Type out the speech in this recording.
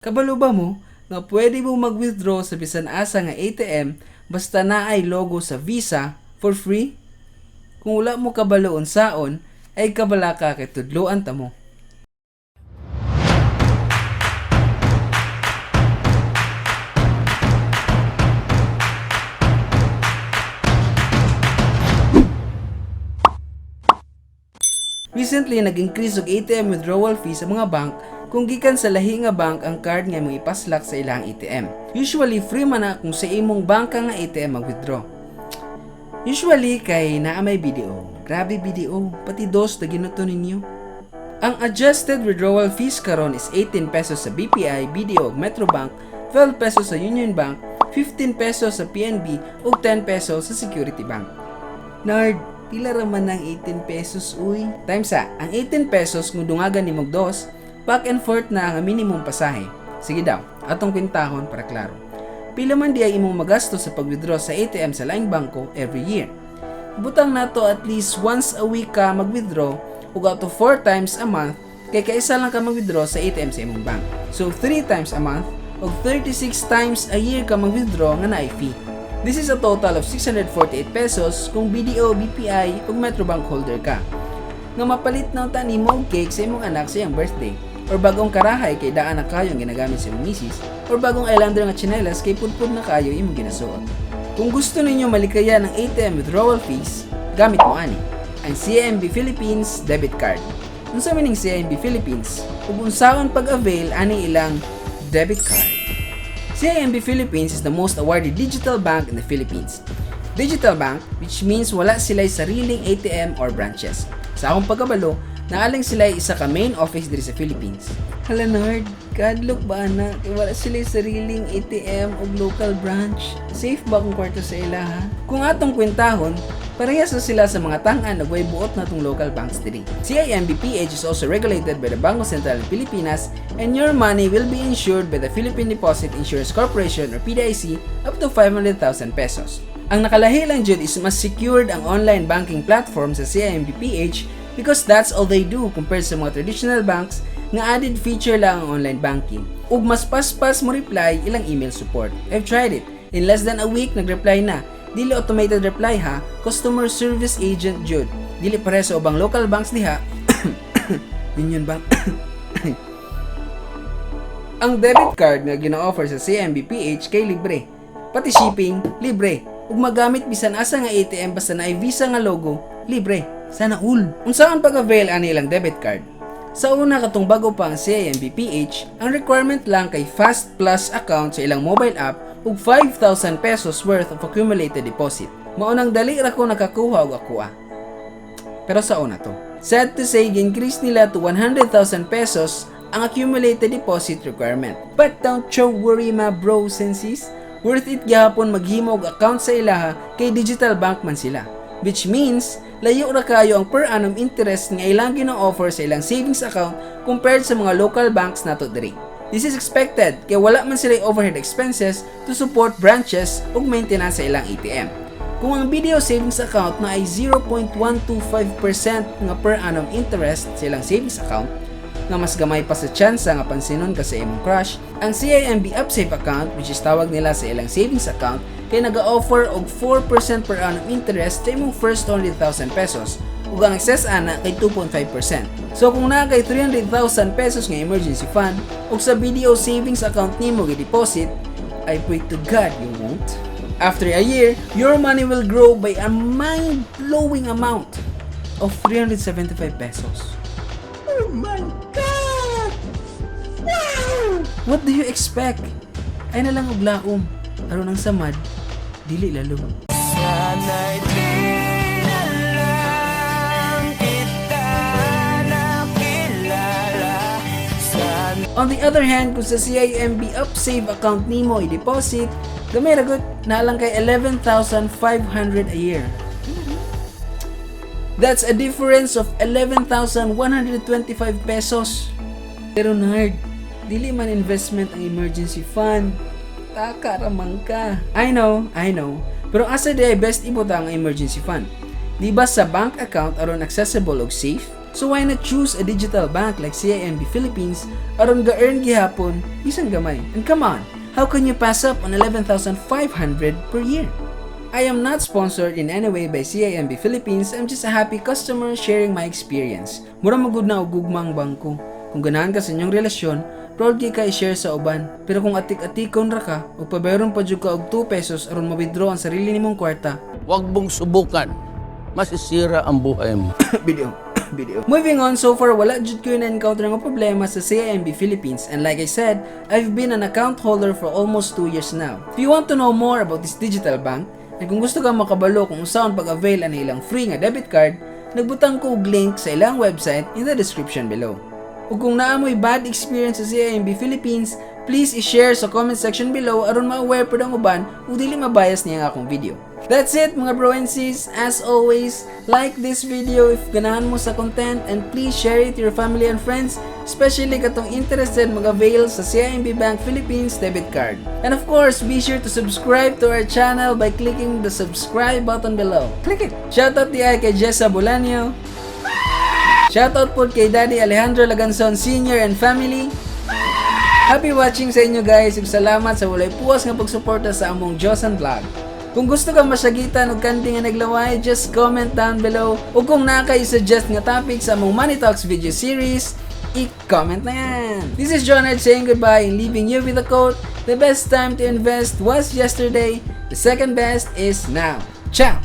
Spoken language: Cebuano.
Kabalo ba mo nga pwede mo mag-withdraw sa bisan asa nga ATM basta naay logo sa Visa for free? Kung wala mo kabalo unsaon, ay kabalaka kay tudloan ta mo. Recently, nag-increase og ATM withdrawal fee sa mga bank kung gikan sa lahi nga bank ang card nga imong ipaslak sa ilang ATM. Usually, free man na kung sa imong bangka nga ATM mag-withdraw. Usually, kay naa may BDO. Grabe BDO, pati dos na ginuto ninyo. Ang adjusted withdrawal fees karon is 18 pesos sa BPI, BDO ug Metrobank, 12 pesos sa Union Bank, 15 pesos sa PNB ug 10 pesos sa Security Bank. Nard, pila ra man ang 18 pesos, uy? Times sa, ang 18 pesos kung dungagan nimog dos, back and forth na ang minimum pasahe. Sige daw, atong kwentahon para klaro. Pila man di ay imong magasto sa pag-withdraw sa ATM sa laing bangko every year? Butang nato at least once a week ka mag-withdraw ug up to 4 times a month kay kaisa lang ka mag-withdraw sa ATM sa imong bank. So 3 times a month ug 36 times a year ka mag-withdraw nga naay fee. This is a total of 648 pesos kung BDO, BPI ug Metrobank holder ka. Nga mapalit na unta nimo og cake sa imong anak sa iyang birthday or bagong karahay kay daan na kayo ang ginagamit sa imong misis or bagong Islander nga tsinelas kay pudpud na kayo imong ginasuot. Kung gusto ninyo malikayan ang ATM withdrawal fees, gamit mo ani ang CIMB Philippines debit card. Unsa man ning CIMB Philippines ug unsaon pag-avail ani ilang debit card? CIMB Philippines is the most awarded digital bank in the Philippines. Digital bank, which means wala sila'y sariling ATM or branches. Sa akong pagkabalo, naalang sila isa ka main office diri sa Philippines. Hala nerd, kadlok ba ana? Kay wala sila sariling ATM o local branch. Safe ba kung kwarta sa ila, ha? Kung atong kwentahon, parehas na sila sa mga tang-an ug way buot na tong local banks diri. CIMB PH is also regulated by the Bangko Sentral ng Pilipinas and your money will be insured by the Philippine Deposit Insurance Corporation or PDIC up to 500,000 pesos. Ang nakalahi lang jud is mas secured ang online banking platform sa CIMB PH because that's all they do compared sa mga traditional banks nga added feature lang ang online banking. Ug mas paspas mo reply ilang email support. I've tried it. In less than a week, nag-reply na. Dili automated reply ha, customer service agent jud. Dili pare sa ubang local banks diha. Union Bank. Ang debit card nga gina-offer sa CIMB PH kay libre. Pati shipping, libre. Ug magamit bisan asa nga ATM basta naay Visa nga logo, libre. Sana all. Unsaon pag-avail ani ilang debit card? Sa una katong bago pa ang CIMB PH, ang requirement lang kay Fast Plus account sa ilang mobile app ug 5,000 pesos worth of accumulated deposit. Maunang dali ra ko nakakuha og akoa. Pero sa una to. Sad to say, increase nila to 100,000 pesos ang accumulated deposit requirement. But don't you worry, my bros and sis. Worth it gihapon maghimo og account sa ilaha kay digital bank man sila. Which means, layo ra kayo ang per annum interest nga ilang gina-offer sa ilang savings account compared sa mga local banks nato diri. This is expected kay wala man sila overhead expenses to support branches ug maintenance sa ilang ATM. Kung ang BDO savings account na ay 0.125% nga per annum interest sa ilang savings account, nga mas gamay pa sa tsansa nga pansinon ka sa imong crush, ang CIMB UpSave account, which is tawag nila sa ilang savings account, kay naga-offer og 4% per annum interest sa imong first 200,000 pesos ug ang excess ana kay 2.5%. So kung naa kay 300,000 pesos nga emergency fund ug sa BDO savings account nimo gi-deposit, I pray to God you won't. After a year, your money will grow by a mind-blowing amount of 375 pesos. Oh my God! Wow! What do you expect? Ay na lang og laom. Aron ang samad, dili lalom. Sana'y di na lang kita nakilala. Sana On the other hand, kung sa CIMB UpSave account nimo i-deposit, gamay ra gud, naa lang kay 11,500 a year. That's a difference of 11,125 pesos. Pero nerd, dili man investment ang emergency fund. Taka ramang ka. I know, I know. Pero asa di ay best ibutang ang emergency fund? Di ba sa bank account aron accessible og safe? So why not choose a digital bank like CIMB Philippines aron ga-earn gihapon bisan gamay? And come on, how can you pass up on 11,500 per year? I am not sponsored in any way by CIMB Philippines. I'm just a happy customer sharing my experience. Mura magud na og gugmang bangko. Kung ganahan ka sa inyong relasyon, proud kay ka i-share sa uban. Pero kung atik-atikon ra ka, ug pabayaron pa jud ka og 2 pesos aron ma-withdraw ang sarili nimong kwarta, Huwag mong subukan. Masisira ang buhay mo. Video video. Moving on, so far wala jud ko na-encounter nga problema sa CIMB Philippines, and like I said, I've been an account holder for almost 2 years now. If you want to know more about this digital bank, and kung gusto ka makabalo kung unsaon pag-avail ang ilang free nga debit card, nagbutang ko og link sa ilang website in the description below. Ug kung naa mo'y bad experience sa CIMB Philippines, please i-share sa comment section below aron ma-aware pud ang uban ug dili mabias niya ang akong video. That's it, mga bro and sis. As always, like this video if ganahan mo sa content and please share it to your family and friends, especially katong interested mag-avail sa CIMB Bank Philippines debit card. And of course, be sure to subscribe to our channel by clicking the subscribe button below. Click it! Shoutout diay kay Jessa Bolanio. Shoutout po kay Daddy Alejandro Laganson Sr. and family. Happy watching sa inyo, guys, ug salamat sa walay puwas nga pagsuporta sa among Josan Vlog. Kung gusto ka masyagitan og kanding nga naglaway, just comment down below. Ug kung naa kay suggest nga topic sa among Money Talks video series, i-comment na yan. This is John Ed saying goodbye and leaving you with a quote, "The best time to invest was yesterday, the second best is now." Ciao!